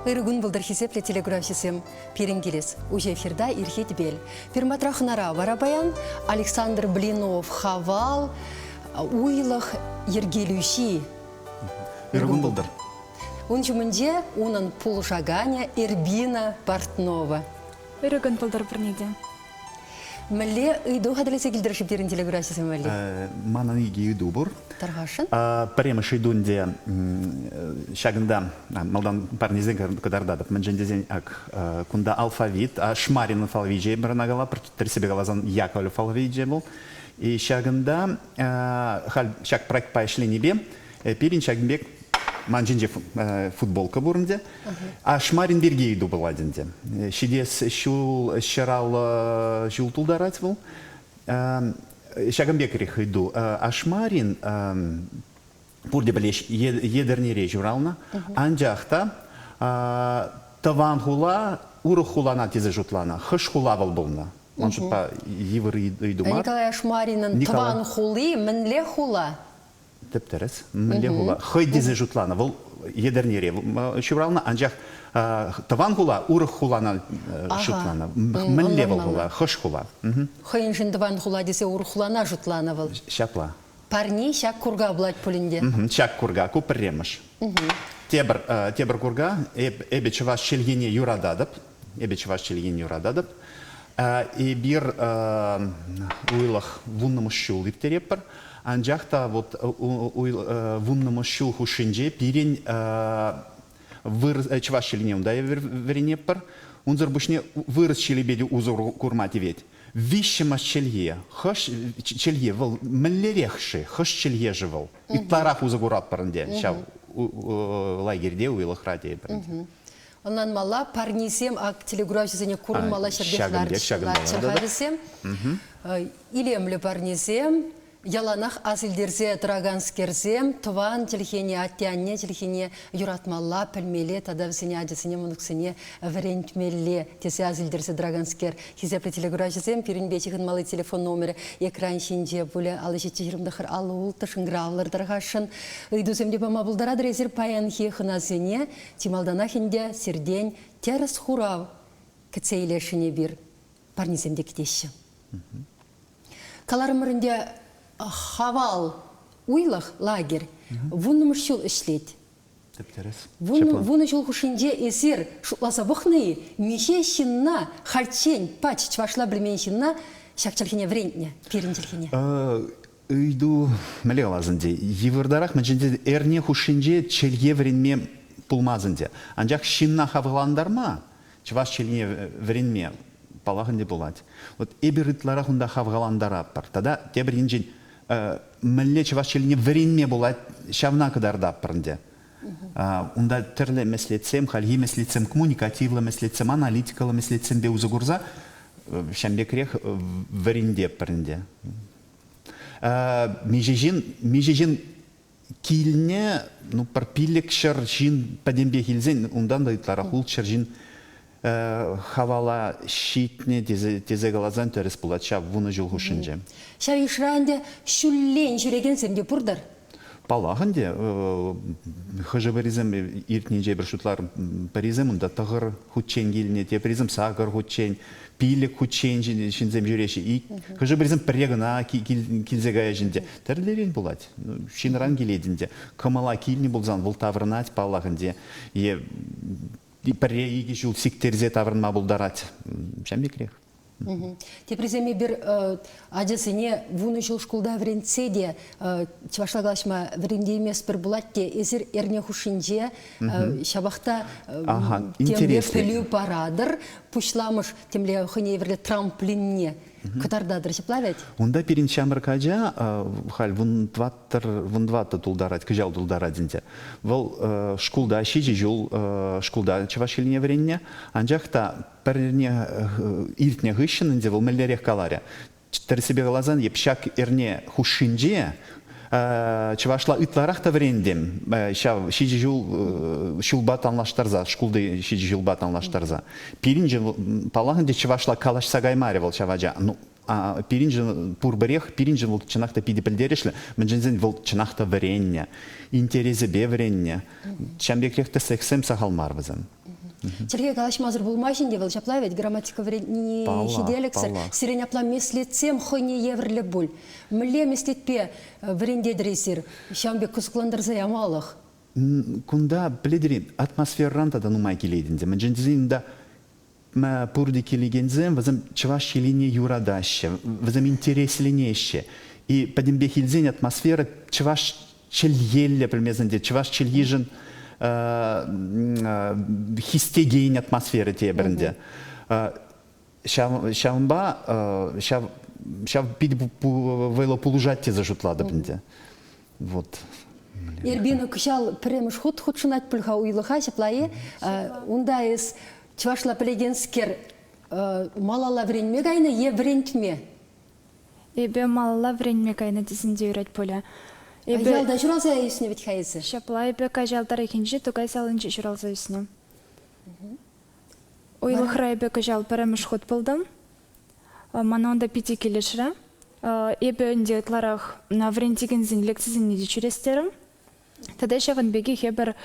Ырӑ кун пултӑр, хисеплӗ телекуравҫӑсем. Пирӗн килес уҫӑ эфирта ирхи тӗпел. Фирматра хӑнара вара паян Александр Блинов Хавал уйлӑх йӗркелӳҫи. Ырӑ кун пултӑр. Ун ҫумӗнче унӑн пулӑшаканӗ Эрбина Портнова. Ырӑ кун пултӑр пурне те. Мӗнле ыйту хатӗрлесе килтӗр-ши пирӗн телекуравҫӑсем валли? Манӑн икӗ ыйту пур. Тархасшӑн. Пӗрремӗш ыйту ӗнтӗ ҫакӑнта малтан парнесем кӑтартатӑп. Мӗншӗн тесен ак кунта алфавит, Шмарин алфавичӗ эпир ӑна калатпӑр, тӗрӗссипе каласан Яковлев алфавичӗ вӑл. И ҫакӑнта халь ҫак проектпа ӗҫленипе пирӗн ҫакӑн пек ман ҫинче футболка пур ӗнтӗ. Ашмарин пирки ыйту пулать ӗнтӗ. Ҫитес ҫул 150 ҫул тултарать вӑл. Ҫакӑн пекрех ыйту. Ашмарин пурте пӗлеҫ Етӗрнере ҫуралнӑ. Анчах та тӑван хула урӑх хулана тесе шутланӑ. Хӑш хула вӑл пулнӑ? Ман шутпа йывӑр ыйту мар. Николай Ашмаринӑн тӑван хули мӗнле хула? Тӗп-тӗрӗс. Мӗнле хула? Хӑй тесе шутланӑ. Вӑл Етӗрнере ҫуралнӑ, анчах тӑван хула урӑх хулана шутланӑ. Мӗнле вӑл хула? Хӑш хула? Хӑйӗншӗн тӑван хула тесе урӑх хулана шутланӑ вӑл. Ҫапла. Парни ҫак курка пулать пулин те. Ҫак курка, ку пӗрремӗш. Тепӗр, тепӗр курка, эпӗ чӑваш чӗлхине юрататӑп. Эпӗ чӑваш чӗлхине юрататӑп. Эпир уйлӑх вуннӑмӗш ҫул ирттеретпӗр. Анчах та вот вуннӑмӗш ҫул хушшинче пирӗн чӑваш чӗлхине унта вӗренетпӗр. Унсӑр пуҫне вырӑс чӗлхипе те усӑ курма тивет. Виҫҫӗмӗш чӗлхе, хӑш чӗлхе вӑл мӗнлерех-ши, хӑш чӗлхе-ши вӑл? Ытларах усӑ куратпӑр ӗнтӗ ҫав лагерьте, уйлӑхра тейӗпӗр ӗнтӗ. Ӑнланмалла, парнисем ак телекуравҫӑсене курӑнмалла ҫӗртех ларччӑр-ха вӗсем. Илемлӗ парнесем, яланах ас илтерсе тӑраканскерсем тӑван чӗлхене, атте-анне чӗлхине юратмалла, пӗлмелле тата вӗсене ачасене, мӑнуксене вӗрентмелле тесе ас илтерсе тӑраканскер. Хисеплӗ телекуравҫӑсем, пирӗнпе ҫыхӑнмалли телефон номерӗ экран ҫинче пулӗ. 57 29 56 шӑнкӑравлӑр тархасшӑн. Ыйтусем те пама пултаратӑр эсир паянхи хӑнасене. Чи малтанах ӗнтӗ сиртен тӗрӗс хурав кӗтсе илесшӗн эпир. Парнесем те кӗтеҫҫӗ. Каларӑмӑр ӗнтӗ, Хавал уйлӑх лагерь вуннӑмӗш ҫул ӗҫлет. Тӗп-тӗрӗс. Вунӑ ҫул хушшинче эсир шутласа пӑхнӑ-и, миҫе ҫынна хальччен пач чӑвашла пӗлмен ҫынна ҫак чӗлхене вӗрентнӗ, пирӗн чӗлхене? Ыйту мӗнле калас ӗнтӗ, йывӑртарах, мӗншӗн тесен эрне хушшинче чӗлхе вӗренме пулмасть ӗнтӗ. Анчах ҫынна хавхалантарма, чӑваш чӗлхине вӗренме, паллах ӗнтӗ, пулать. Вот эпир ытларах унта хавхалантаратпӑр. Тата тепӗр енчен мӗнле чӑваш чӗлхине вӗренме пулать, ҫавна кӑтартатпӑр ӗнтӗ. Унта тӗрлӗ меслетсем, хальхи меслетсем, коммуникативлӑ меслетсем, аналитикӑллӑ меслетсемпе усӑ курса ҫавӑн пекрех вӗрентетпӗр ӗнтӗ. Миҫе ҫын, миҫе ҫын килне, ну, пӗр 500 ҫын пӗтӗмпех илсен, унтан та ытларах 600 ҫын хавала ҫитнӗ тесе, тесе каласан тӗрӗс пулать ҫав 10 ҫул хушшинче. Ҫав йышра ӗнтӗ ҫуллен ҫӳрекенсем те пур-тӑр? Паллах ӗнтӗ, хӑшӗ-пӗрисем иртнинче пӗр шутлар, пӗрисем унта тӑхӑр хутчен килнӗ, теприсем сакӑр хутчен, пилӗк хутчен ҫынсем ҫӳреҫҫӗ. Хӑшӗ-пӗрисем пӗрре кӑна килсе каяҫҫӗ ӗнтӗ. Тӗрлӗрен пулать. Ҫынран килет ӗнтӗ. Кӑмӑла килнӗ пулсан вӑл таврӑнать, паллах ӗнтӗ. Е пӗрре-икӗ ҫул сиктерсе таврӑнма пултарать. Ҫавӑн пекрех. Теприсем эпир ачасене 10 ҫул шкулта вӗрентсе те чӑвашла калаҫма вӗрентейместпӗр пулать те эсир эрне хушшинче ҫапах та темле пӗлӳ паратӑр, пуҫламӑш темле хӑйне евӗрлӗ трамплинне кӑтартатӑр ҫапла вӗт? Унта пирӗн ҫамрӑк ача халь 14 тултарать, кӑҫал тултарать ӗнтӗ. Вӑл шкулта ҫичӗ ҫул шкулта чӑваш чӗлхине вӗреннӗ, анчах та пӗрне иртнӗ хыҫҫӑн ӗнтӗ вӑл мӗнлерех каларӗ. Тӗрӗссипе каласан, эп ҫак эрне хушшинче чӑвашла ытларах та вӗрентӗм. Ҫав ҫичӗ ҫул ҫулпа танлаштарса, шкулти ҫичӗ ҫулпа танлаштарса. Пирӗншӗн, паллах ӗнтӗ, чӑвашла калаҫса каймарӗ вӑл ҫав ача. Ну, пирӗншӗн пурпӗрех, пирӗншӗн вӑл чӑнах та питӗ пӗлтерӗшлӗ. Мӗншӗн тесен вӑл чӑнах та вӗреннӗ, интересӗпе вӗреннӗ. Ҫавӑн пекрех тӗслӗхсем сахал мар вӗсем. Чӗлхе калаҫмасӑр пулмасть ӗнтӗ вӑл, ҫапла вӗт, грамматика вӗрентни ҫителӗксӗр. Сирӗн апла меслетсем хӑйне евӗрлӗ пуль. Мӗнле меслетпе вӗрентетӗр эсир ҫавӑн пек кӑсӑклантарса ямалӑх? Кунта, пӗлетӗр-и, атмосферӑран тата нумай килет ӗнтӗ. Мӗншӗн тесен унта пурте килекенсем вӗсем чӑваш чӗлхине юратаҫҫӗ, вӗсем интересленеҫҫӗ. И пӗтӗмпех илсен атмосфера чӑваш чӗлхеллӗ пӗлмесен те чӑваш чӗлхишӗн хистекен атмосфера тепӗр ӗнтӗ. Ҫавӑнпа ҫав ҫав питӗ вӑйлӑ пулӑшать тесе шутлатӑп ӗнтӗ. Вот. Эрбина кӑҫал пӗрремӗш хут хутшӑнать пуль-ха уйлӑха, ҫапла-и? Унта эс чӑвашла пӗлекенскер малалла вӗренме кайнӑ е вӗрентме? Эпӗ малалла вӗренме кайнӑ тесен те юрать пулӗ. Эпӗ ялта ҫуралса ӳснӗ вӗт-ха эсӗ. Ҫапла, эпӗ Каҫал тӑрӑхӗнчи Тукай салинче ҫуралса ӳснӗ. Уйлӑхра эпӗ кӑҫал пӗрремӗш хут пултӑм. Мана унта питӗ килӗшрӗ. Эпӗ ӗнтӗ ытларах вӗрентекенсен лекцисене те ҫӳрес терӗм. Тата ҫавӑн пекех эпӗр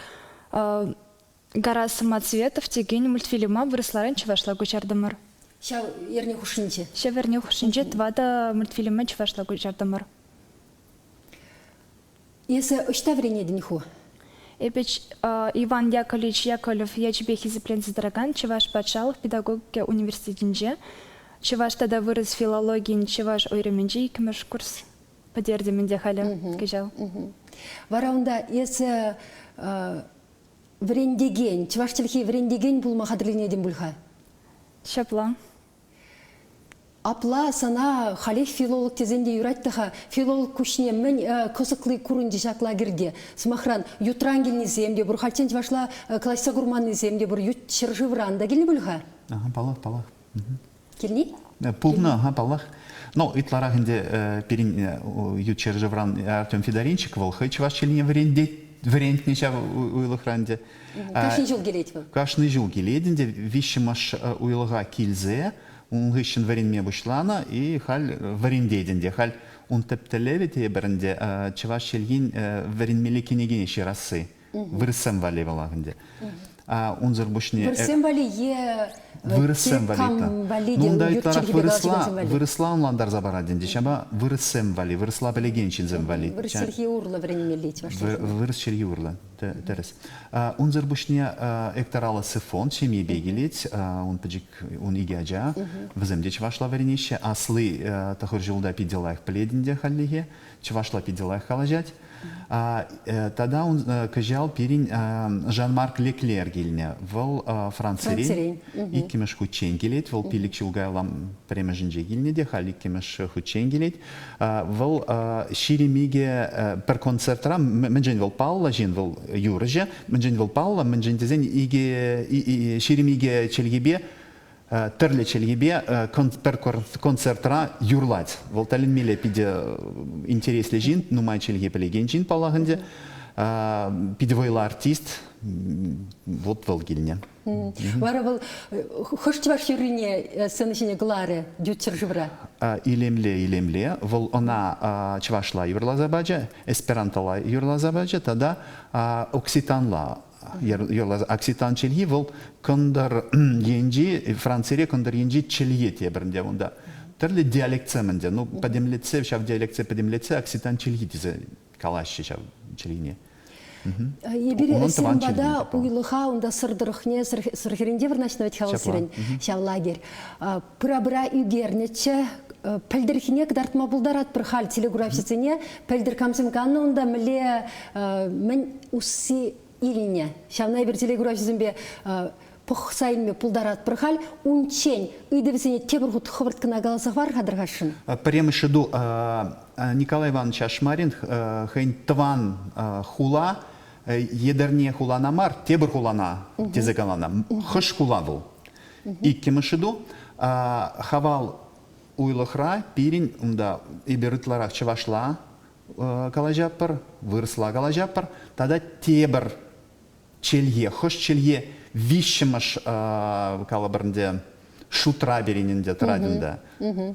Гора самоцветов текен мультфильма вырӑсларан чӑвашла куҫартӑмӑр. Ҫав эрне хушшинче? Ҫав эрне хушшинче тӑватӑ мультфильма чӑвашла куҫартӑмӑр. Эсӗ ӑҫта вӗренетӗн ху? Эпӗ Иван Яковлевич Яковлев ячӗпе хисепленсе тӑракан Чӑваш патшалӑх педагогика университетӗнче чӑваш тата вырӑс филологийӗн чӑваш уйрӑмӗнче иккӗмӗш курс пӗтертӗм ӗнтӗ халӗ кӑҫал. Вара унта эсӗ вӗрентекен, чӑваш чӗлхи вӗрентекен пулма хатӗрленетӗн пуль-ха? Ҫапла. Апла сана халех филолог тесен те юрать та-ха. Филолог куҫне мӗн кӑсӑкли курӑнчӗ ҫак лагерьте? Сӑмахран, ютран килнисем те пур, хальччен чӑвашла калаҫса курманнисем те пур, ют ҫӗршывран та килнӗ пуль-ха? Ага, паллах, паллах. Килни? Пулнӑ, ага, паллах. Но ытларах ӗнтӗ пирӗн ют ҫӗршывран Артем Федоринчик вӑл хӑй чӑваш чӗлхине вӗрентет, вӗрентнӗ ҫав уйлӑхра ӗнтӗ. Кашни ҫул килет вӑл. Кашни ҫул килет ӗнтӗ, виҫҫӗмӗш уйлӑха килсе ун хыҫҫӑн вӗренме пуҫланӑ и халь вӗрентет ӗнтӗ. Халь ун тӗп тӗллевӗ тепӗр ӗнтӗ чӑваш чӗлхин вӗренмелли кӗнекене ҫырасси. Вырӑссем валли вӑлах ӗнтӗ. Унсӑр пуҫне... Вырӑссем валли е вырӑссем валли Ну, унта ытларах вырӑсла, вырӑсла ӑнлантарса парать ӗнтӗ. Ҫапа вырӑссем валли, вырӑсла пӗлекен ҫынсем валли. Вырӑс чӗлхи урлӑ вӗренмелли чӑваш чӗлхи. Вырӑс чӗлхи урлӑ, тӗрӗс. Унсӑр пуҫне Эктор Сифон ҫемьепе килет. Ун пӗчӗк, ун икӗ ача. Вӗсем те чӑвашла вӗренеҫҫӗ. Асли тӑхӑр ҫулта питӗ лайӑх пӗлет ӗнтӗ хальлӗхе. Чӑвашла питӗ лайӑх калаҫать. Тата ун кӑҫал пирӗн Жан-Марк Леклер килнӗ. Вӑл Францирен иккӗмӗш хутчен килет. Вӑл пилӗк ҫул каялла пӗрремӗшӗнче килнӗ те, халь иккӗмӗш хутчен килет. Вӑл 22 пӗр концертра, мӗншӗн вӑл паллӑ ҫын, вӑл юрӑҫӑ, мӗншӗн вӑл паллӑ, мӗншӗн тесен икӗ 22 чӗлхепе тӗрлӗ чӗлхепе пӗр концертра юрлать. Вӑл тӗлӗнмелле питӗ интереслӗ ҫын, нумай чӗлхе пӗлекен ҫын, паллах ӗнтӗ. Питӗ вӑйлӑ артист. Вот вӑл килнӗ. Вара вӑл хӑш чӑваш юррине сцена ҫине кӑларӗ ют ҫӗршывра? Илемле, илемле. Вӑл ӑна чӑвашла юрласа пачӗ, эсперантола юрласа пачӗ тата окситанла юрласа. Окситан чӗлхи вӑл кӑнтӑр енчи, Францире кӑнтӑр енчи чӗлхе тепӗр ӗнтӗ унта. Тӗрлӗ диалектсем ӗнтӗ. Ну, пӗтӗмлетсе, ҫав диалектсем пӗтӗмлетсе окситан чӗлхи тесе калаҫҫӗ ҫав чӗлхене. Эпир сирӗн пата уйлӑха унта сӑр тӑрӑхне сӑр хӗрринче вырнаҫнӑ вӗт-ха вӑл сирӗн ҫав лагерь. Пыра-пыра ӳкернӗччӗ. Пӗлтӗрхине кӑтартма пултаратпӑр халь телекуравҫӑсене. Пӗлтӗр камсем каннӑ унта мӗнле мӗн усси илнӗ. Ҫавна эпир телекуравҫӑсемпе пӑхса илме пултаратпӑр халь. Унччен ыйтӑвӗсене тепӗр хут хӑвӑрт кӑна каласа хӑвар-ха тархасшӑн. Пӗрремӗш ыйту Николай Иванович Ашмарин хӑйӗн тӑван хула Етӗрне хулана мар, тепӗр хулана тесе каланӑ. Хӑш хула вӑл? Иккӗмӗш ыйту Хавал уйлӑхра пирӗн унта эпир ытларах чӑвашла калаҫатпӑр, вырӑсла калаҫатпӑр тата тепӗр чӗлхе, хӑш чӗлхе виҫҫӗмӗш калӑпӑр ӗнтӗ, шутра пирӗн ӗнтӗ тӑрать ӗнтӗ.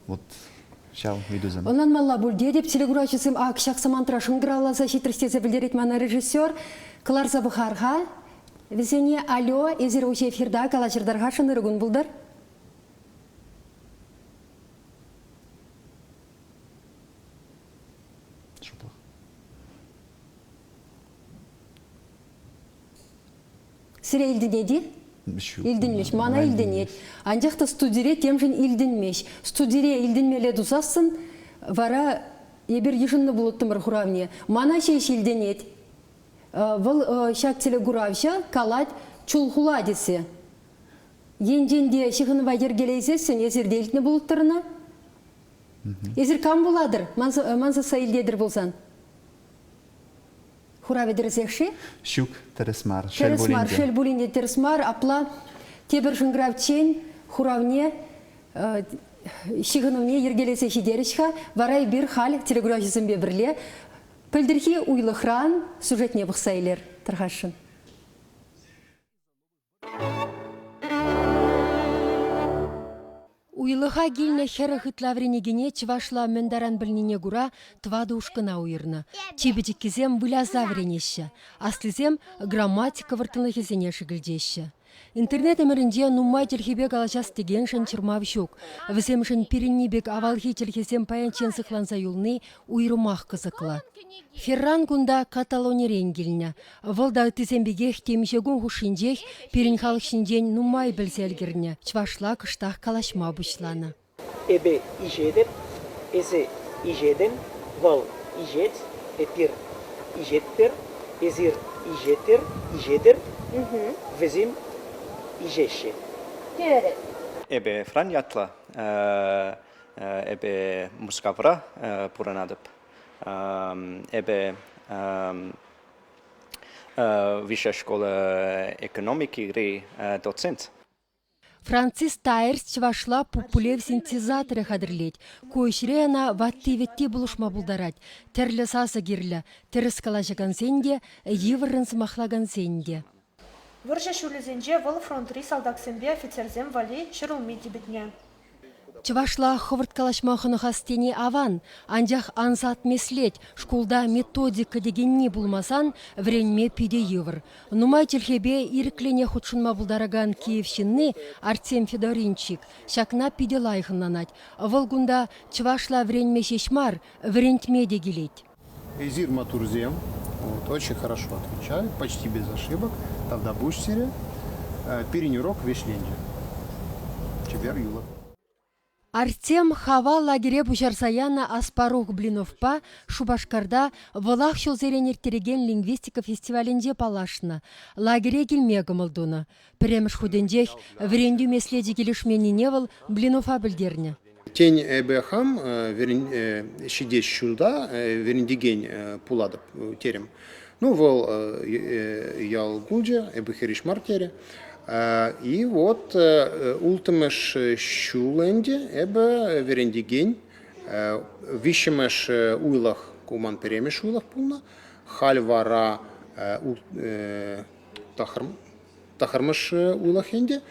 Вот ҫав ыйтусем. Ӑнланмалла пуль тетӗп, телекуравҫӑсем ак ҫак самантра шӑнкӑравласа ҫитрӗҫ тесе пӗлтерет мана режиссер. Кӑларса пӑхар-ха. Вӗсене алло, эсир уҫӑ эфирта калаҫӑртархашӑн ырӑ кун пултӑр. Шӑплӑх. Сире илтӗнет-и? Илтӗнмест. Мана илтӗнет. Анчах та студире темшӗн илтӗнмест. Студире илтӗнмелле тусассӑн вара эпир йышӑннӑ пулӑттӑмӑр хуравне. Мана ҫеҫ илтӗнет. Вӑл ҫак телекуравҫӑ калать Чулхула тесе. Енчен те ҫыхӑнӑва йӗркелейсессӗн эсир те илтнӗ пулӑттӑр ӑна. Эсир кам пулатӑр? Ман сасса илтетӗр пулсан. Хуравӗ тӗрӗсех-ши? Ҫук, тӗрӗс мар. Тӗрӗс мар, шел пулин те тӗрӗс мар. Апла тепӗр шӑнкӑравччен хуравне ҫыхӑнӑвне йӗркелесе ҫитерӗҫ-ха. Вара эпир халь телекуравҫӑсемпе пӗрле пӗлтӗрхи уйлӑхран сюжетне пӑхса илер тӑрхасшӑн. Уйлӑха килнӗ 40 ытла вӗренекене чӑвашла мӗн таран пӗлнине кура тӑватӑ ушкӑна уйӑрнӑ. Чи пӗчӗккисем выляса вӗренеҫҫӗ, аслисем грамматика вӑрттӑнлӑхӗсене шӗкӗлчеҫҫӗ. Интернет ӗмӗрӗнче нумай чӗлхепе калаҫас текеншӗн чӑрмав ҫук. Вӗсемшӗн пирӗнни пек авалхи чӗлхесем паянччен сыхланса юлни уйрӑмах кӑсӑклӑ. Ферран кунта Каталонирен килнӗ. Вӑл та ыттисем пекех темиҫе кун хушшинчех пирӗн халӑх ҫинчен нумай пӗлсе ӗлкӗрнӗ, чӑвашла кӑштах калаҫма пуҫланӑ. Эпӗ ишетӗп, эсӗ ишетӗн, вӑл ишет, эпир ишетпӗр, эсир ишетӗр, ишетӗр, вӗсем ишеҫҫӗ. Терӗ. Эпӗ Фран ятлӑ. Эпӗ Мускавра пурӑнатӑп. Эпӗ Высшая школа экономики доцент. Францис Тайерс чӑвашла пуплев синтезаторӗ хатӗрлет. Ку ӗҫре ӑна ватти-вӗтти пулӑшма пултарать. Тӗрлӗ сасӑ кирлӗ. Тӗрӗс калаҫакансен те, йывӑррӑн сӑмахлакансен те. Вӑрҫӑ ҫулӗсенче вӑл фронтри салтаксемпе офицерсем валли ҫӗрулми типӗтнӗ. Чӑвашла хӑвӑрт калаҫма хӑнӑхас тени аван, анчах ансат меслет, шкулта методика текенни пулмасан вӗренме питӗ йывӑр. Нумай чӗлхепе ирӗклӗнех хутшӑнма пултаракан Киев ҫынни Артем Федоринчик ҫакна питӗ лайӑх ӑнланать. Вӑл кунта чӑвашла вӗренме ҫеҫ мар, вӗрентме те килет. Эсир маттурсем, вот, очень хорошо отвечают, почти без ошибок. Тавтапуҫ сире. Пирӗн урок вӗҫленчӗ. Чипер юлӑр. Артем Хавал лагере пуҫарса янӑ Аспарух Блиновпа Шупашкарта вӑлах ҫулсерен ирттерекен лингвистика фестивалӗнче паллашнӑ, лагере килме кӑмӑл тунӑ. Пӗрремӗш хутӗнчех вӗрентӳ меслечӗ килӗшменнине вӑл Блинова пӗлтернӗ. Тен, эпӗ хам ҫитес ҫулта вӗрентекен пулатӑп терӗм. Ну, вӑл ял кулчӗ, эпӗ хирӗҫ мар терӗ. И вот улттӑмӗш ҫул ӗнтӗ эпӗ вӗрентекен. Виҫҫӗмӗш уйлӑх ку ман пӗрремӗш уйлӑх пулнӑ. Халь вара тӑхӑрмӗш уйлӑх ӗнтӗ.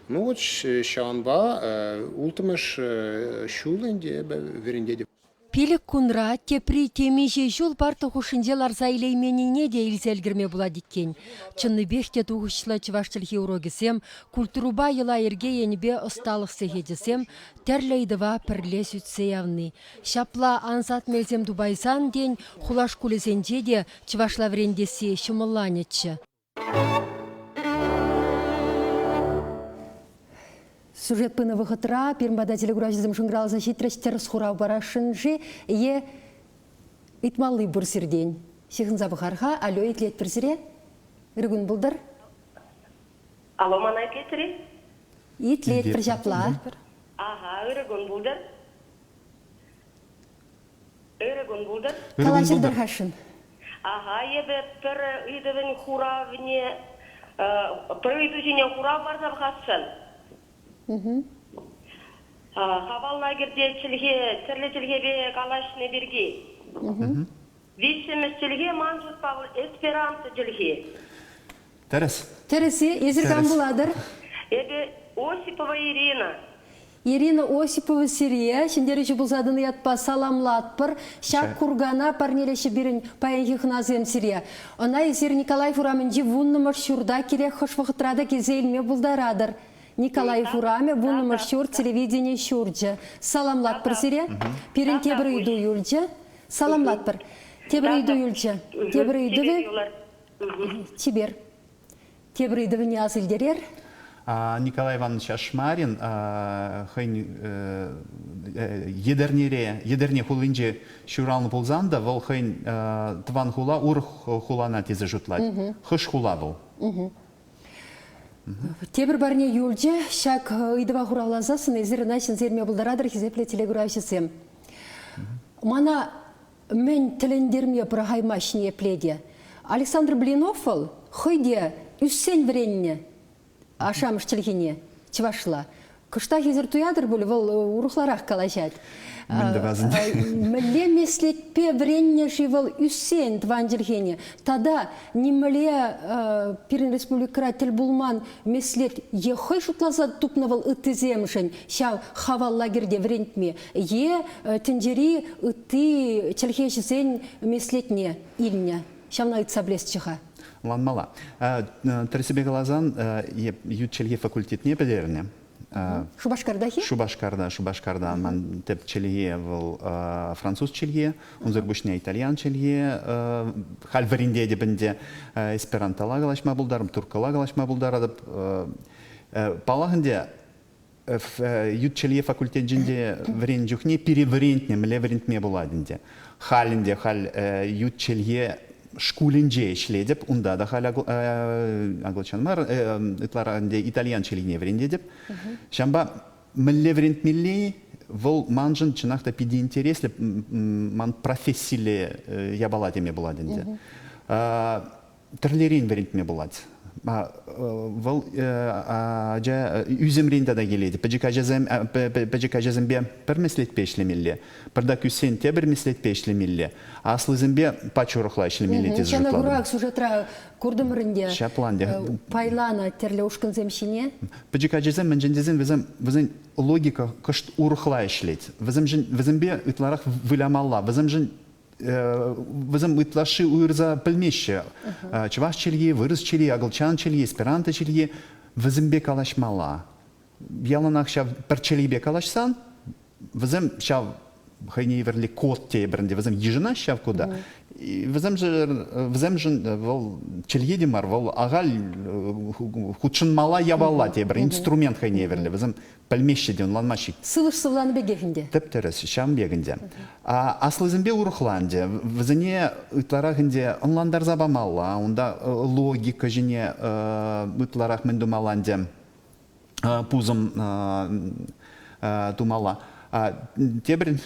Ну вот ҫавӑнпа улттӑмӗш ҫул ӗнтӗ эпӗ вӗрентетӗп. Пилӗк кунра тепри темиҫе ҫул парта хушшинче ларса илейменнине те илсе ӗлкӗрме пулать иккен. Чӑннипех те тухӑҫлӑ чӑваш чӗлхи урокӗсем, культурӑпа йӑла-йӗрке енӗпе ӑсталӑх сехечӗсем тӗрлӗ ыйтӑва пӗрле сӳтсе явни. Ҫапла ансат мелсем тупайсан, тен, хула шкулӗсенче те чӑвашла вӗрентесси ҫӑмӑлланӗччӗ. Сюжет пынӑ вӑхӑтра пирӗн пата телекуравҫӑсем шӑнкӑравласа ҫитрӗҫ тӗрӗс хурав парасшӑн-ши е ыйтмалли пур сиртен? Ҫыхӑнса пӑхар-ха. Алло, итлетпӗр сире. Ырӑ кун пултӑр. Алло, мана итлетӗр-и? Итлетпӗр ҫапла. Ага, ырӑ кун пултӑр. Ырӑ кун пултӑр. Калаҫӑр-тӑр-хашшӑн. Аха, эпӗ пӗр ыйтӑвӗн хуравне, пӗр ыйту ҫине хурав парса пӑхасшӑн. Хавал лагерьте чӗлхе, тӗрлӗ чӗлхепе калаҫнӑ пирки. Виҫҫӗмӗш чӗлхе ман шутпа вӑл эсперанто чӗлхи. Тӗрӗс. Тӗрӗс-и? Эсир кам пулатӑр? Эпӗ Осипова Ирина. Ирина Осипова сире ҫӗнтерӳҫӗ пулса тӑнӑ ятпа саламлатпӑр. Ҫак куркана парнелеҫҫӗ пирӗн паянхи хӑнасем сире. Ӑна эсир Николаев урамӗнчи вуннӑмӗш ҫурта кирек хӑш вӑхӑтра та килсе илме пултаратӑр. Николаев урамӗ, вуннӑмӗш ҫурт, телевидени ҫурчӗ. Саламлатпӑр сире. Пирӗн тепӗр ыйту юлчӗ. Саламлатпӑр. Тепӗр ыйту юлчӗ. Тепӗр ыйтӑвӗ чипер. Тепӗр ыйтӑвне ас илтерер. Николай Иванович Ашмарин хӑйӗн Етӗрнере, Етӗрне хулинче ҫуралнӑ пулсан та вӑл хӑйӗн тӑван хула урӑх хулана тесе шутлать. Хӑш хула вӑл? Тепӗр парне юлчӗ. Ҫак ыйтӑва хуравласассӑн эсир ӑна ҫӗнсе илме пултаратӑр, хисеплӗ телекуравҫӑсем. Мана мӗн тӗлӗнтерме пӑрахаймасть ниепле те. Александр Блинов вӑл хӑй те ӳссен вӗреннӗ ашшӗ-амӑш чӗлхине чӑвашла. Кӑштах эсир туятӑр пуль, вӑл урӑхларах калаҫать. Мӗн тӑвас ӗнтӗ? Мӗнле меслетпе вӗреннӗ-ши вӑл ӳссен тӑван чӗлхене? Тата нимле пирӗн республикӑра тӗл пулман меслет е хӑй шутласа тупнӑ вӑл ыттисемшӗн ҫав хавал лагерьте вӗрентме, е тӗнчери ытти чӗлхеҫӗсен меслетне илнӗ. Ҫавна ыйтса пӗлесчӗ-ха. Ӑнланмалла. Тӗрӗссипе каласан, ют чӗлхе факультетне пӗтернӗ. Шупашкартах-и? Шупашкарта, Шупашкарта ман тӗп чӗлхе вӑл француз чӗлхи, унсӑр пуҫне итальян чӗлхи. Халь вӗрентетӗп ӗнтӗ. Эсперантола калаҫма пултарӑм, турккӑла калаҫма пултаратӑп. Паллах ӗнтӗ, ют чӗлхе факультетӗнче вӗреннӗ чухне пире вӗрентнӗ, мӗнле вӗрентме пулать ӗнтӗ. Халь ӗнтӗ халь ют чӗлхе шкулӗнче ӗҫлетӗп, унта та халь англичан мар, ытларах ӗнтӗ итальян чӗлхине вӗрентетӗп. Ҫавӑнпа мӗнле вӗрентмелли вӑл маншӑн чӑнах та питӗ интереслӗ, ман профессилле япала теме пулать ӗнтӗ. Тӗрлӗрен вӗрентме пулать. Вӑл ача ӳсӗмрен тата килет. Пӗчӗк ачасем пӗчӗк ачасемпе пӗр меслетпе ӗҫлемелле. Пӗртак ӳссен тепӗр меслетпе ӗҫлемелле. Аслисемпе пач урӑхла ӗҫлемелле тесе шутлатӑп. Ҫавна сюжетра куртӑмӑр ӗнтӗ. Ҫапла ӗнтӗ. Пайланӑ тӗрлӗ ушкӑнсем ҫине. Пӗчӗк ачасем мӗншӗн тесен вӗсем вӗсен логика кӑшт урӑхла ӗҫлет. Вӗсемшӗн вӗсемпе ытларах вылямалла. Вӗсемшӗн вӗсем ытлашши уйӑрса пӗлмеҫҫӗ. Чӑваш чӗлхи, вырӑс чӗлхи, акӑлчан чӗлхи, эсперанто чӗлхи вӗсемпе калаҫмалла. Яланах ҫав пӗр чӗлхепе калаҫсан вӗсем ҫав хӑйне евӗрлӗ код тейӗпӗр ӗнтӗ, вӗсем йышӑнаҫҫӗ ҫав кода. Вӗсемшӗн, вӗсемшӗн вӑл чӗлхе те мар, вӑл ахаль хутшӑнмалла япала тепӗр инструмент хӑйне евӗрлӗ. Вӗсем пӗлмеҫҫӗ те, ӑнланмаҫҫӗ. Сывлӑш сывланӑ пекех ӗнтӗ. Тӗп-тӗрӗс, ҫавӑн пек ӗнтӗ. Аслисемпе урӑхла ӗнтӗ. Вӗсене ытларах ӗнтӗ ӑнлантарса памалла, унта логика ҫине ытларах мӗн тумалла ӗнтӗ, пусӑм тумалла. Тепӗр,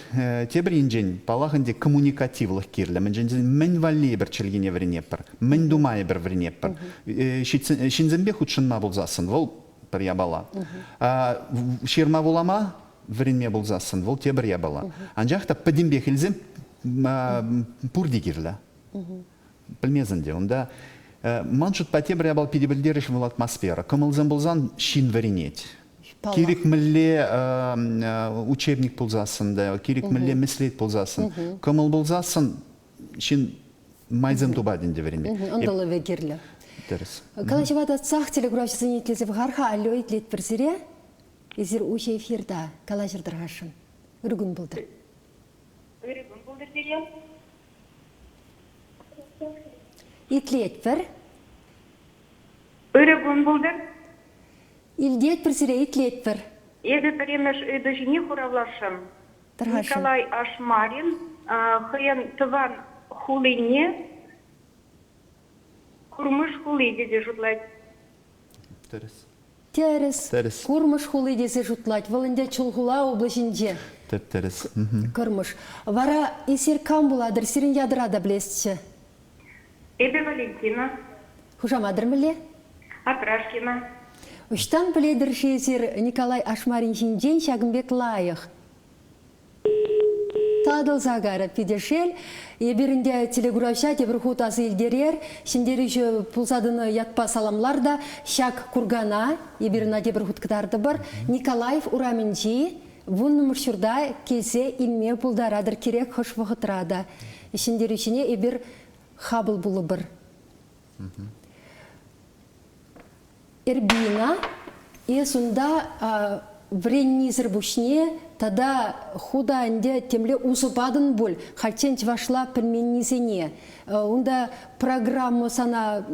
тепӗр енчен, паллах ӗнтӗ, коммуникативлӑх кирлӗ. Мӗншӗн тесен мӗн валли эпир чӗлхене вӗренетпӗр, мӗн тума эпир вӗренетпӗр. Ҫынсемпе хутшӑнма пулсассӑн вӑл пӗр япала. Ҫырма вулама вӗренме пулсассӑн вӑл тепӗр япала. Анчах та пӗтӗмпех илсен пурте кирлӗ. Пӗлмесен те унта ман шутпа тепӗр япала питӗ пӗлтерӗшлӗ вӑл атмосфера. Кӑмӑлсем пулсан ҫын вӗренет. Кирек мӗнле учебник пулсассӑн та, кирек мӗнле меслет пулсассӑн, кӑмӑл пулсассӑн ҫын майсем тупать ӗнтӗ вӗренме. Ӑнтӑлӑвӗ кирлӗ. Тӗрӗс. Калаҫӑва татсах телекуравҫӑсене итлесе пӑхар-ха. Алло, итлетпӗр сире. Эсир уҫӑ эфирта калаҫӑр тӑрхасшӑн. Ырӑ кун пултӑр. Ырӑ кун пултӑр сире. Итлетпӗр. Ырӑ кун пултӑр. Илтетпӗр сире, итлетпӗр. Эпӗ пӗрремӗш ыйту ҫине хуравласшӑн. Николай Ашмарин хӑйӗн тӑван хулине Курмыш хули тесе шутлать. Тӗрӗс. Тӗрӗс. Тӗрӗс. Курмыш хули тесе шутлать. Вӑл ӗнтӗ Чулхула облаҫӗнче. Тӗп-тӗрӗс. Кӑрмӑш. Вара эсир кам пулатӑр? Сирӗн ятӑра та пӗлесчӗ. Эпӗ Валентина. Хушаматӑр мӗнле? Атрашкина. Ӑҫтан пӗлетӗр-ши эсир Николай Ашмарин ҫинчен ҫакӑн пек лайӑх? Татӑлса карӗ питӗ шел. Эпир ӗнтӗ телекуравҫа тепӗр хут аса илтерер. Ҫӗнтерӳҫӗ пулса тӑнӑ ятпа саламлар та ҫак куркана эпир ӑна тепӗр хут кӑтартӑпӑр. Николаев урамӗнчи вуннӑмӗш ҫурта килсе илме пултаратӑр кирек хӑш вӑхӑтра та. Ҫӗнтерӳҫӗне эпир хапӑл пулӑпӑр. Эрбина, эс унта вӗреннисӗр пуҫне тата ху та ӗнтӗ темле усӑ патӑн пуль хальччен чӑвашла пӗлменнисене. Унта программа сана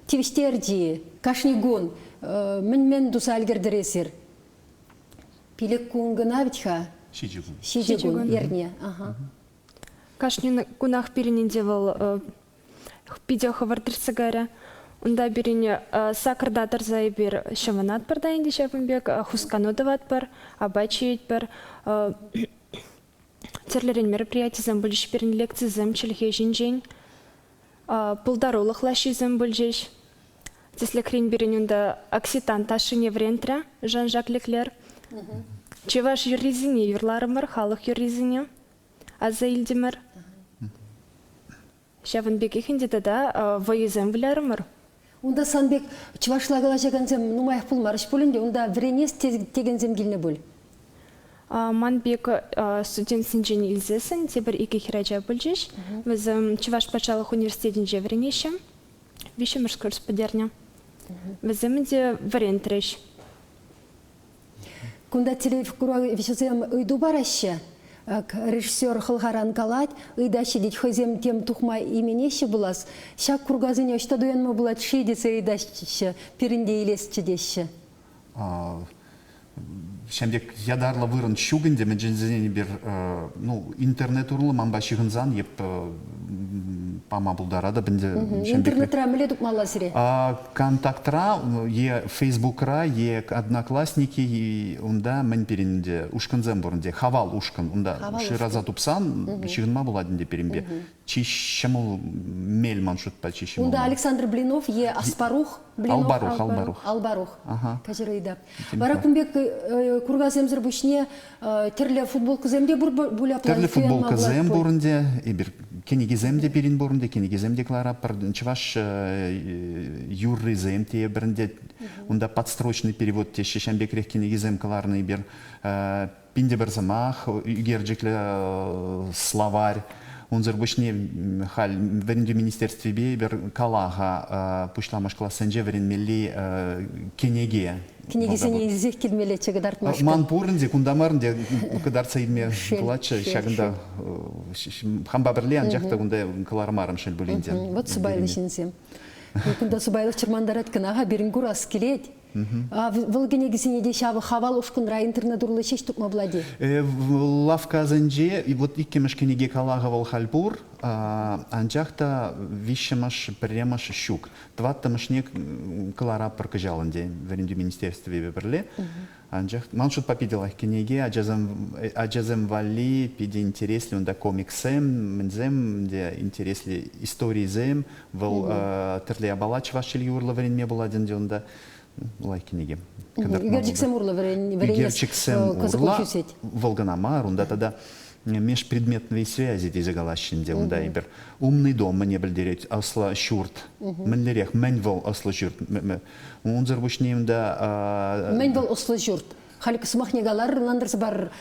тивӗҫтерчӗ-и кашни кун? Мӗн-мӗн туса ӗлкӗртӗр эсир? Пилӗк кун кӑна вӗт-ха. Ҫичӗ кун. Ҫичӗ кун, эрне. Ага. Кашни кунах пирӗн ӗнтӗ вӑл питӗ хӑвӑрт иртсе кайрӗ. Унта пирӗн сакӑрта тӑрса эпир ҫӑвӑнатпӑр та ӗнтӗ ҫавӑн пек, хускану тӑватпӑр, апат ҫиетпӗр. Тӗрлӗрен мероприятисем пулчӗҫ пирӗн, лекцисем чӗлхе ҫинчен, пултарулӑх лаҫҫисем пулчӗҫ. Тӗслӗхрен пирӗн унта окситан ташшине вӗрентрӗ Жан-Жак Леклер. Чӑваш юррисене юрларӑмӑр, халӑх юррисене аса илтӗмӗр. Ҫавӑн пекех ӗнтӗ тата вӑйӑсем вылярӑмӑр. Унта сан пек чӑвашла калаҫакансем нумаях пулмарӗҫ пуль ӗнтӗ, унта вӗренес текенсем килнӗ пуль. Ман пек студентсенчен илсессӗн тепӗр икӗ хӗрача пулчӗҫ. Вӗсем Чӑваш патшалӑх университетӗнче вӗренеҫҫӗ. Виҫҫӗмӗш курс пӗтернӗ. Вӗсем ӗнтӗ вӗрентрӗҫ. Кунта телекуравҫӑсем ыйту параҫҫӗ. Режиссер хӑлхаран калать, ыйтаҫҫӗ тет, хӑйсем тем тухма именеҫҫӗ пулас. Ҫак куркасене ӑҫта туянма пулать-ши тесе ыйтаҫҫӗ, пирӗн те илесчӗ теҫҫӗ. Ҫавӑн пек ятарлӑ вырӑн ҫук ӗнтӗ, мӗншӗн тесен эпир ну, интернет урлӑ манпа ҫыхӑнсан эп пама пултаратӑп ӗнтӗ. Интернетра мӗнле тупмалла сире? Контактра е Фейсбукра е Одноклассники унта мӗн пирӗн ӗнтӗ ушкӑнсем пур ӗнтӗ, Хавал ушкӑн. Унта шыраса тупсан ҫыхӑнма пулать ӗнтӗ пирӗнпе. Чи ҫӑмӑл мел ман шутпа чи ҫӑмӑл. Унта Александр Блинов е Аспарух Блинов? Албарух, Албарух. Албарух. Каҫӑр ыйтап. Вара кун пек куркасемсӗр пуҫне тӗрлӗ футболкӑсем те пур пуль апла? Тӗрлӗ футболкӑсем пур ӗнтӗ. Эпир кӗнекесем те пирӗн пур ӗнтӗ, кӗнекесем те кӑларатпӑр. Чӑваш юррисем те эпир ӗнтӗ. Унта подстрочный перевод теҫҫӗ, ҫавӑн пекрех кӗнекесем кӑларнӑ эпир. Пин те пӗр сӑмах, ӳкерчӗклӗ словарь. Унсӑр пуҫне халь вӗрентӳ министерствипе эпир кала-ха пуҫламӑш классенче вӗренмелли кӗнеке. Кӗнекесене илсех килмеллеччӗ кӑтартмашкӑн. Ман пур ӗнтӗ, кунта мар ӗнтӗ кӑтартса илме пулатчӗ. Ҫакӑнта хампа пӗрле, анчах та кунта кӑлармарӑм шел пулин те. Вот сӑпайлӑ ҫынсем. Кунта сӑпайлӑх чӑрмантарать кӑна-ха, пирӗн курас килет. Вӑл кӗнекесене те ҫав Хавал ушкӑнра интернет урлӑ ҫеҫ тупма пулать-и? Лавккасенче вот иккӗмӗш кӗнеке калаха вӑл халь пур, анчах та виҫҫӗмӗш, пӗрремӗш ҫук. Тӑваттӑмӗшне кӑларатпӑр кӑҫал ӗнтӗ вӗрентӳ министерствипе пӗрле. Анчах ман шутпа питӗ лайӑх кӗнеке, ачасем, ачасем валли питӗ интереслӗ унта комиксем, мӗнсем те интереслӗ историсем. Вӑл тӗрлӗ япала чӑваш чӗлхи урлӑ вӗренме пулать ӗнтӗ унта. Лайӑх кӗнеке. Ӳкерчӗксем урлӑ вӗренес Ӳкерчӗксем урлӑ вӑл кӑна мар, унта тата межпредметные связи тесе калаҫҫӗ ӗнтӗ унта эпир. Умный дом мӗне пӗлтерет, ӑслӑ ҫурт. Мӗнлерех, мӗн вӑл ӑслӑ ҫурт? Унсӑр пуҫне унта... Мӗн вӑл ӑслӑ ҫурт? Халь сӑмахне каларӑр, ӑнлантарса парӑр.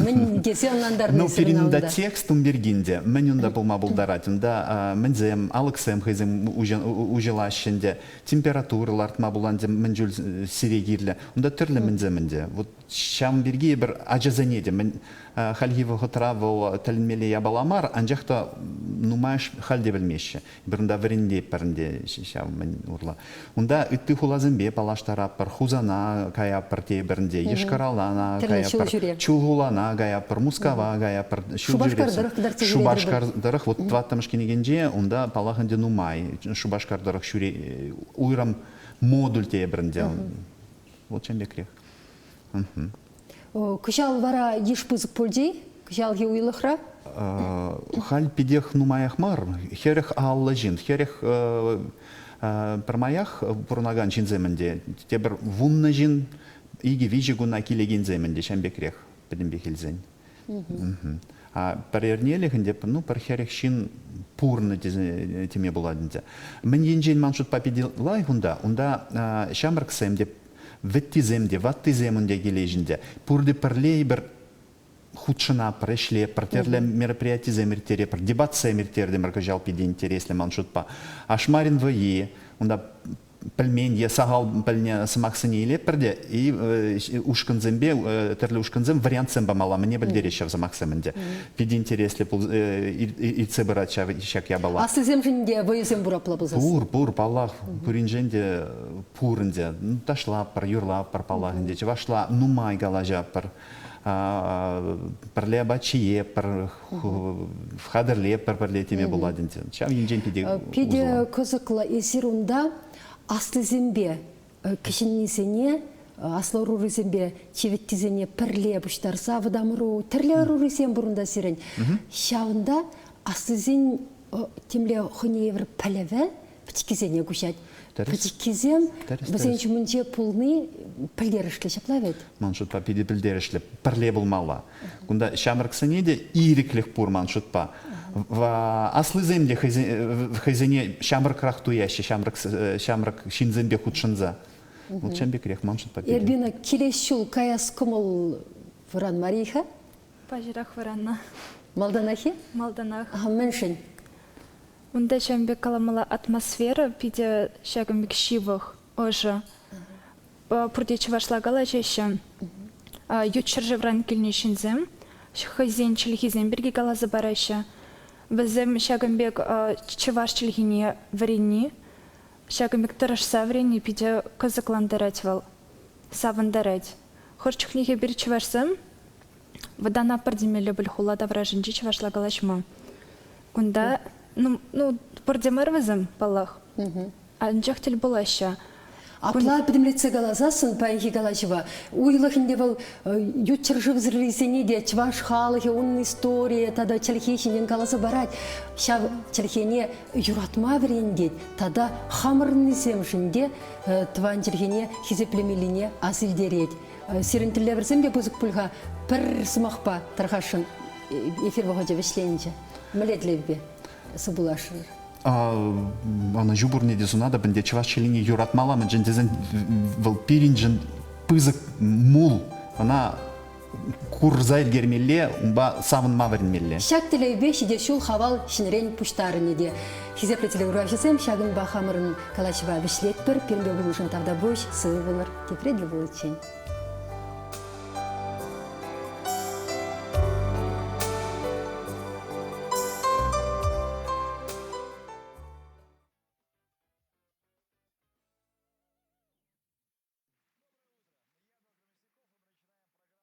Мӗн тесе ӑнлантарнӑ Ну, пирӗн унта текст ун пирки ӗнтӗ. Мӗн унта пулма пултарать? Унта мӗнсем, алӑксем хӑйсем уҫӑлаҫҫӗ ӗнтӗ. Температура лартма пулан мӗн чуль сире кирлӗ. Унта тӗрлӗ мӗнсем ӗнтӗ. Вот ҫавӑн пирки эпир ачасене те мӗн хальхи вӑхӑтра вӑл тӗлӗнмелле япала мар, анчах та нумайӑш халь те пӗлмеҫҫӗ. Эпир унта вӗрентетпӗр ӗнтӗ ҫав мӗн урлӑ. Унта ытти хуласемпе паллаштаратпӑр, Хусана каятпӑр тепӗр ӗнтӗ, Йошкар-Олана каятпӑр, Чулхулана каятпӑр, Мускава каятпӑр. Шупашкар тӑрӑх кӑтартса Шупашкар тӑрӑх, вот тӑваттӑмӗш кӗнекинче унта, паллах ӗнтӗ, нумай. Шупашкар тӑрӑх ҫӳре уйрӑм модуль тепӗр ӗнтӗ. Вот чем пекрех. Кӑҫал вара йыш пысӑк пулчӗ-и кӑҫалхи уйлӑхра? Халь питех нумаях мар. 40 50 ҫын. 40 пӗрмаях пурӑнакан ҫынсем ӗнтӗ. Тепӗр вуннӑ ҫын икӗ-виҫӗ куна килекенсем ӗнтӗ ҫавӑн пекрех пӗтӗмпех илсен. Пӗр эрнелӗх ӗнтӗ, ну, пӗр 40 ҫын пурнӑ тесе теме пулать ӗнтӗ. Мӗн енчен ман шутпа питӗ лайӑх унта? Унта ҫамрӑксем те, вӗттисем те, ваттисем унта килеҫ ӗнтӗ. Пурте пӗрле эпир хутшӑнатпӑр, ӗҫлетпӗр, тӗрлӗ мероприятисем ирттеретпӗр, дебатсем ирттертӗмӗр кӑҫал питӗ интереслӗ ман шутпа. Ашмарин вӑййи, унта пӗлмен е сахал пӗлнӗ сӑмахсене илетпӗр те и ушкӑнсемпе тӗрлӗ ушкӑнсем вариантсем памалла мӗне пӗлтереҫҫӗ ҫав сӑмахсем ӗнтӗ. Питӗ интереслӗ иртсе пырать ҫак япала. Аслисемшӗн те вӑйӑсем пур апла пулсассӑн. Пур, пур, паллах. Пуриншӗн те пур ӗнтӗ. Ташлатпӑр, юрлатпӑр, паллах ӗнтӗ. Чӑвашла нумай калаҫатпӑр. Пӗрле апат ҫиетпӗр, хатӗрлетпӗр пӗрле теме пулать ӗнтӗ. Ҫав енчен питӗ Питӗ кӑсӑклӑ. Эсир унта аслисемпе кӗҫӗннисене, аслӑ ӑрурисемпе чивӗттисене пӗрле пуҫтарса вӑтам ӑру, тӗрлӗ ӑрурисем пур унта сирӗн. Ҫавӑнта аслисен темле хӑйне евӗр пӗлӗвӗ пӗчӗккисене куҫать. Пӗчӗккисем вӗсен ҫумӗнче пулни пӗлтерӗшлӗ ҫапла вӗт? Ман шутпа питӗ пӗлтерӗшлӗ. Пӗрле пулмалла. Кунта ҫамрӑксене те ирӗклӗх пур ман шутпа. Аслисем те хӑйсене ҫамрӑкрах туяҫҫӗ, ҫамрӑк ҫамрӑк ҫынсемпе хутшӑнса. Вот ҫавӑн пекрех ман шутпа. Эрбина, килес ҫул каяс кӑмӑл вӑранмарӗ-и-ха? Паҫӑрах вӑраннӑ. Малтанах-и? Малтанах. Мӗншӗн? Унта ҫавӑн пек каламалла атмосфера питӗ ҫакӑн пек ҫывӑх, ӑшӑ. Пурте чӑвашла калаҫаҫҫӗ. Ют ҫӗршывран килнӗ ҫынсем хӑйсен чӗлхисем пирки каласа параҫҫӗ. Вӗсем ҫакӑн пек чӑваш чӗлхине вӗренни, ҫакӑн пек тӑрӑшса вӗренни питӗ кӑсӑклантарать вӑл, савӑнтарать. Хӑш чухне эпир чӑвашсем вӑтанатпӑр темелле пуль хула таврашӗнче чӑвашла калаҫма. Кунта, ну, ну пурте мар вӗсем, паллах. Анчах тӗл пулаҫҫӗ. Апла пӗтӗмлетсе каласассӑн паянхи калаҫӑва уйлӑх ӗнтӗ вӑл ют ҫӗршывсӑррисене те чӑваш халӑхӗ, унӑн историйӗ тата чӗлхи ҫинчен каласа парать. Ҫав чӗлхене юратма вӗрентет тата хамӑрӑннисемшӗн те тӑван чӗлхене хисеплемеллине ас илтерет. Сирӗн тӗллевӗрсем те пысӑк пуль-ха. Пӗр сӑмахпа тархасшӑн эфир вӑхӑчӗ вӗҫленчӗ. Мӗнле тӗллевпе сывпуллашрӑр? Ӑнӑҫу пурне те сунатӑп ӗнтӗ чӑваш чӗлхине юратмалла, мӗншӗн тесен вӑл пирӗншӗн пысӑк мул. Ӑна курса ӗлкӗрмелле, унпа савӑнма вӗренмелле. Ҫак тӗллевпе ҫитес ҫул Хавал ҫӗнӗрен пуҫтарӑнӗ те. Хисеплӗ телекуравҫӑсем, ҫакӑнпа хамӑрӑн калаҫӑва вӗҫлетпӗр. Пирӗнпе пулнӑшӑн тавтапуҫ, сывӑ пулӑр. Тепре тӗл пуличчен.